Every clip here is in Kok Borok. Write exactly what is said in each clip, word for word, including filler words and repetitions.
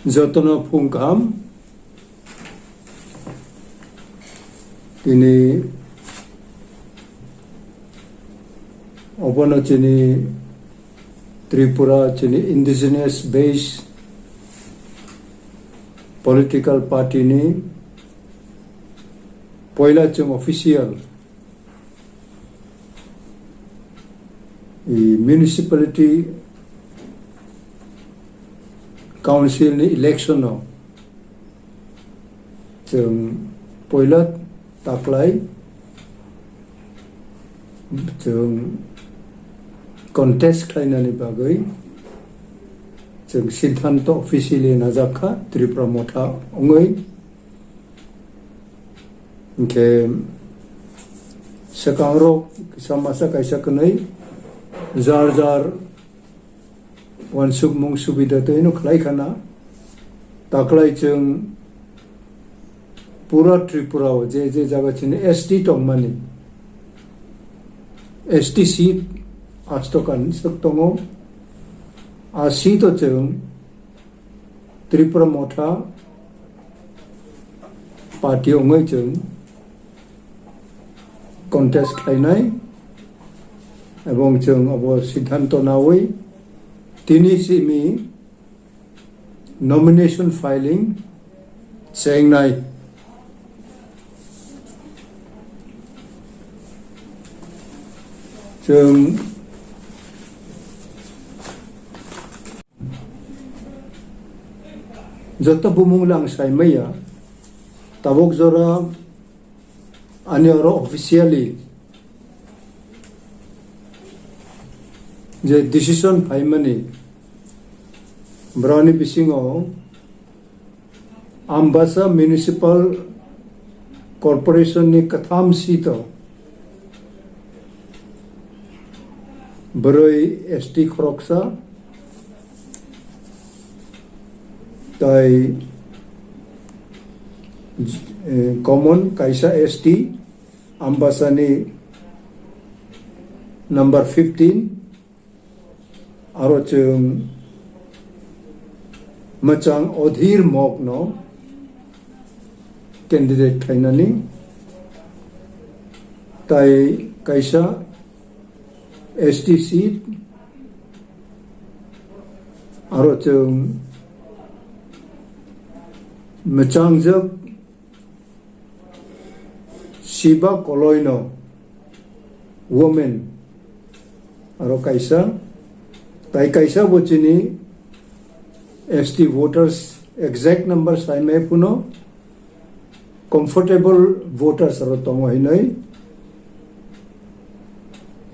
Jotono phung kaham. Tini obono chini Tripura chini indigenous based political party ni poila chwng official i municipality council ni election o chwng poila taklai chwng contest khlainani bagwi chwng siddhanto officially najak kha Tripura Motha wngwi. Hinkhe swkangrok kisa masa kaisa kwnwi jar jar uansukmung subida twi no khlai khana. Taklai chwng pura Tripura o je je jaga chini S T tongmani, S T seat asto kan swk tongo. A seat o chwng Tripura Motha party wngwi chwng contest khlainai, ebong chwng abo siddhanto nawi tini simi nomination filing chengnai. Chwng joto bumung lang saimaya, tabuk jora ani oro officially je decision phaimani, borokni bisingo Ambasa Municipal Corporation ni kwtham seat o bwrwi S T khoroksa, tai, eh, common kaisa S T, Ambasani number fifteen, aro chwng mwchang Odhir Mokno candidate khainani, tai kaisa S T seat, aro chwng mwchangjak Shiba Koloino women aro kaisa, tai kaisa bo chini S T voters exact number saimai phano comfortable voters aro tongo hinwi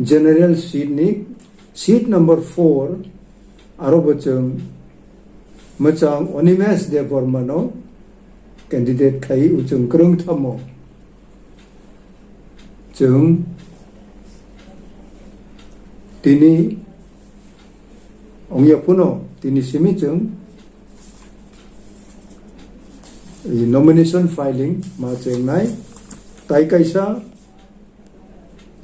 general seat ni seat number four aro bo chwng mwchang Animesh Debbarma no candidate khai o chwng kwrwng thamo. Chwng tini wngya phano tini simi chwng nomination filing ma chengnai. Tai kaisa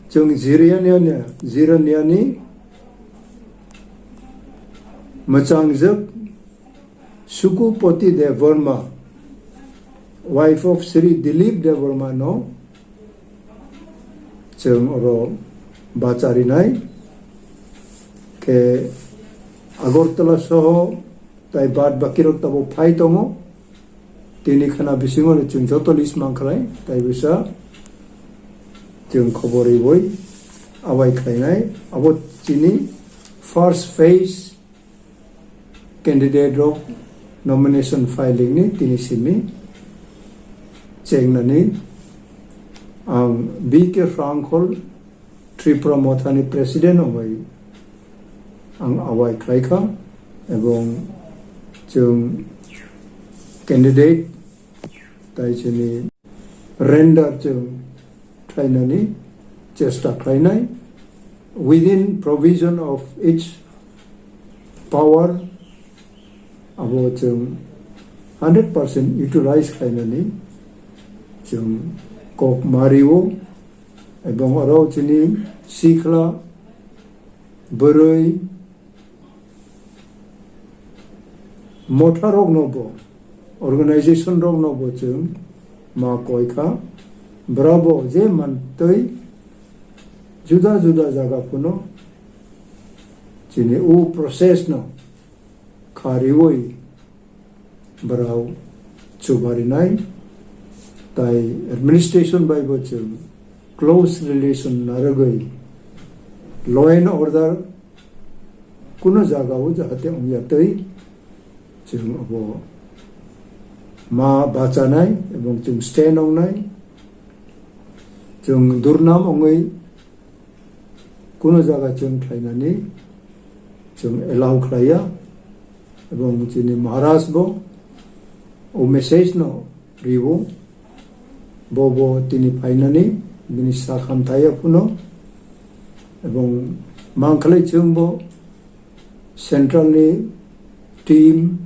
chwng Jiraniani, Jiraniani mwchangjak Sukupati Debbarma, wife of Sri Dilip Debbarma no chwng oro bacharinai. Khe Agartala soho tai bad bakirok tabuk phai tongo. Tini khana bisingo chwng joto list mankhlai, tai bisa chwng khobor riboi abai khlainai. Abo chini first phase candidate rok nomination filing ni tini simi chengnani ang B K Hrangkhol Tripura Mothani president wngwi ang awai khlaikha, ebong chwng candidate tai chini render chwng khlainani chesta khlainai within provision of its power, abo chwng hundred percent utilize khlainani chwng kok mario, ebong oro chini sikla, bwrwi, Motha rokno bo, organization rokno bo chwng ma koi kha, brabo je mantwi juda juda jaga phano chini o process no kha riwi brao chubarinai, tai administration bai bo chwng close relation narwgwi law and order kuno jagao jahate wngya twi chwng abo ma bachanai ebong chwng stand wngnai, chwng durnam wngwi kuno jaga chwng khlainani chwng allow khlaiya, ebong chini Maharaj bo o message no riwo, bo bo tini phainani bini sak hamthaiya phuno, ebong mangkhlai chwng bo central ni team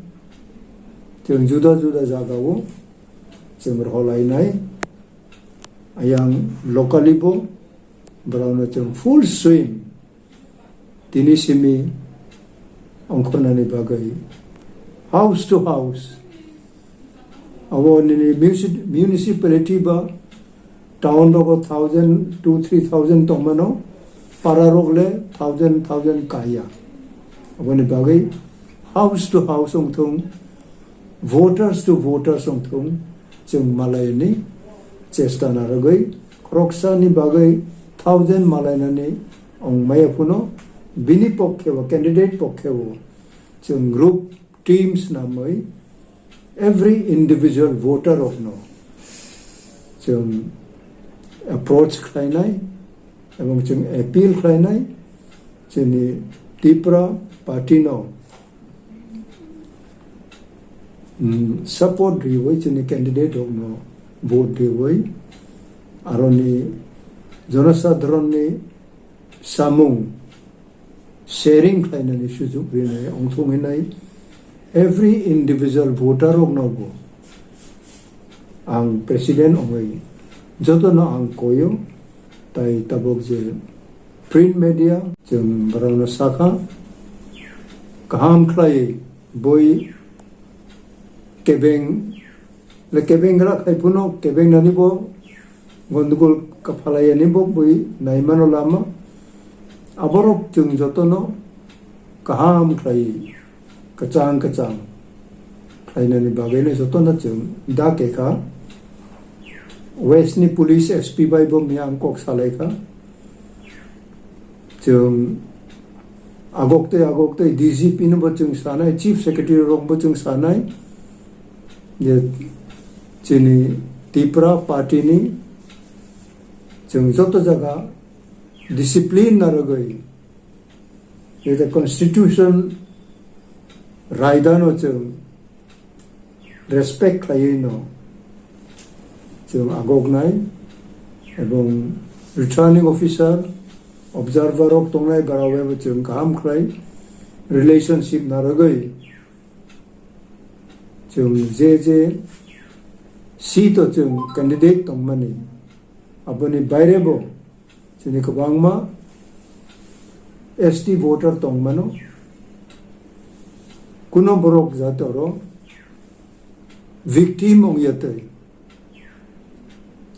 chwng juda juda jagao chwng roholainai, ayang locally bo borokno chwng full swing tini simi ongkhornani bagwi house to house, abo nini musi-, municipality ba town rogo thousand, two, three thousand tongmano, para rok le thousand, thousand kaya. Aboni bagwi house to house wngthung, voters to voters wngthung, chwng malayani chesta narwgwi khoroksani bagwi thousand malainani wngmaya phano bini pokkhe bo, candidate pokkhe bo chwng group teams namwi every individual voter rokno chwng approach khlainai ebong chwng appeal khlainai, chini Tipra party no mm, support riwi chini candidate rokno vote riwi aroni jonosadharanni samung sharing khlainani sujuk rinai ongthung hinai every individual voter rokno bo ang president ongwi jotono ang koyo, tai tabuk je print media chwng borokno sakha kaham khlai bui kebeng le kebeng gra khai phano kebeng nani bo gondogol kaphalai ani bo bui naimano lama aborok chwng jotono kaham khlai kwchang kwchang khlainani bagwino jotono chwng da kekha. West ni police S P bai bo miya ang kok salai kha. Chwng agok tei agok tei D G P no bo chwng sanai, Chief Secretary rok bo chwng sanai je chini Tipra party ni chwng joto jaga discipline narwgwi je constitution raida no chwng respect khlaiwi no chwng agoknai, ebong returning officer, observer rok tongnai borok bai bo chwng kaham khlai relationship narwgwi chwng je je seat o chwng candidate tongmani aboni baire bo chini kwbangma S T voter tongmano, kuno borok jat oro victim ongya twi,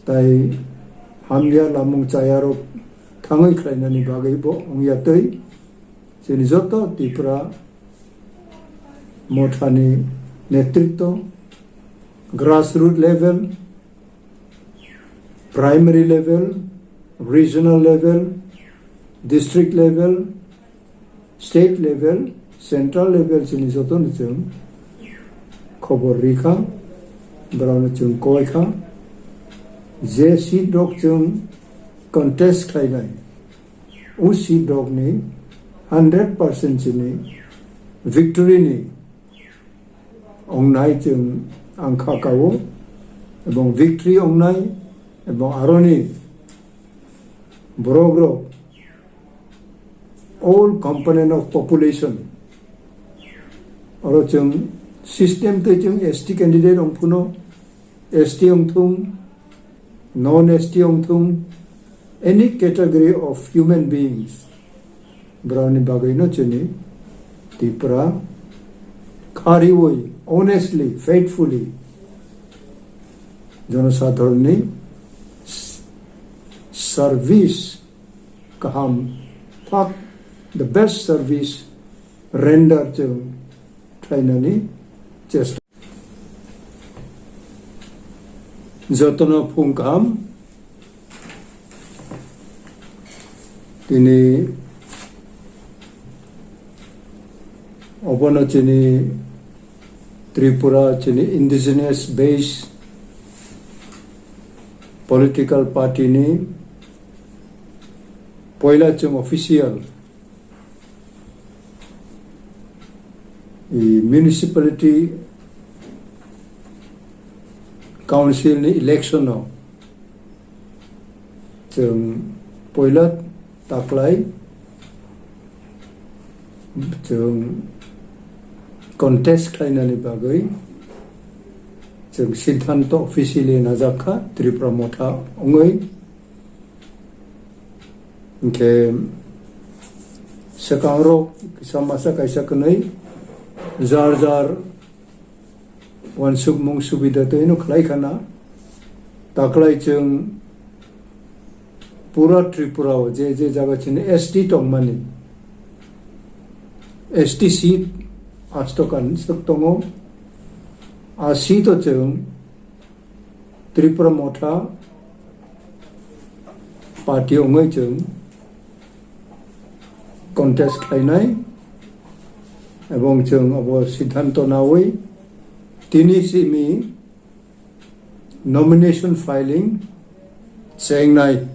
tai hamya lamung chayarok thangwi khlainani bagwi bo ongya twi, chini joto Tipra mothani netritwo, grassroot level, primary level, regional level, district level, state level, central level chini jotono chwng khobor rikha, borokno chwng koikha, je seat rok chwng contest khlainai, o seat rokni hundred percent chini victory ni ongnai chwng ang kha kao, ebong victory ongnai, ebong aroni borok rok all component of population oro chwng system tei chwng S T candidate ong phuno, S T ong thung, non S T ong thung, any category of human beings, borokni bagwino chini Tipra Ariwi, honestly, faithfully, jonosadharonni s-, service kaham, phak, the best service render chwng khlainani chesta. Jotono phung kaham. Tini obono chini Tripura chini indigenous base political party ni poila chwng official i municipality council ni election o chwng poila taklai chwng contest khlainani bagwi chwng siddhanto officially najak kha Tripura Motha wngwi. Hinkhe swkangrok kisa masa kaisa kwnwi jar jar wansukmung subida twi no khlai khana. Taklai chwng pura Tripura o je je jaga chini S T tongmani, S T seat astokan swk tongo. A seat o chwng Tripura Motha party wngwi chwng contest khlainai, ebong chwng abo siddhanto nawi tini simi nomination filing chengnai.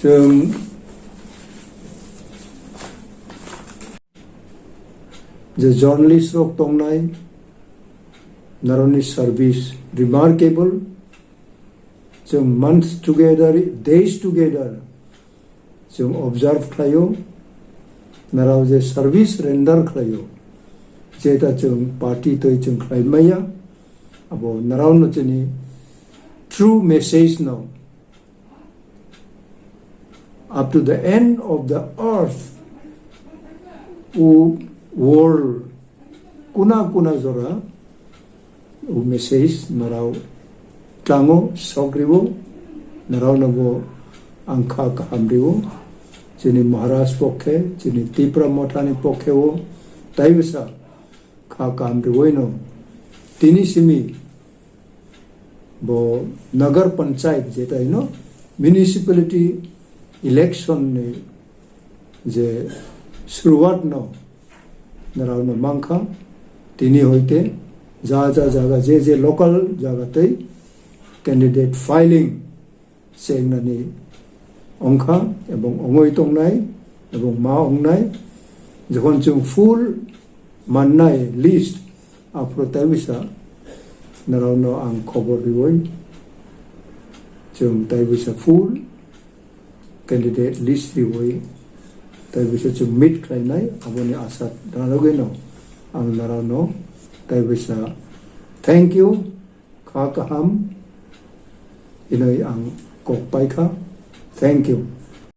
Chwng je journalist rok tongnai, naroni service remarkable. Chwng months together, days together chwng observe khlaio, narao je service render khlaio, jeta chwng party twi chwng khlai maya, abo narao no chini true message no up to the end of the earth, o world, kuna kuna jora o message narao tlango, sok riwo, narao no bo ang kha kaham riwo. Chini Maharaj pokhe, chini Tipra Mothani pokhe o, tai bwsa kha kaham riwoi no tini simi bo Nagar Panchayat jeta hino municipality election ni je suruwat no narao no mankha, tini hoite ja ja jaga je je local jaga tei candidate filing chengnani ongkha ebong ongoi tongnai ebong ma ongnai. Jokhon chwng full mannai list aphuru tai bwsa narao no ang khobor riwoi chwng tai bwsa full candidate list riwoi tai bwsa chwng meet khlainai, aboni asa narwgwi no ang narao no tai bwsa thank you. Kha kaham hinwi ang kok paikha. Thank you.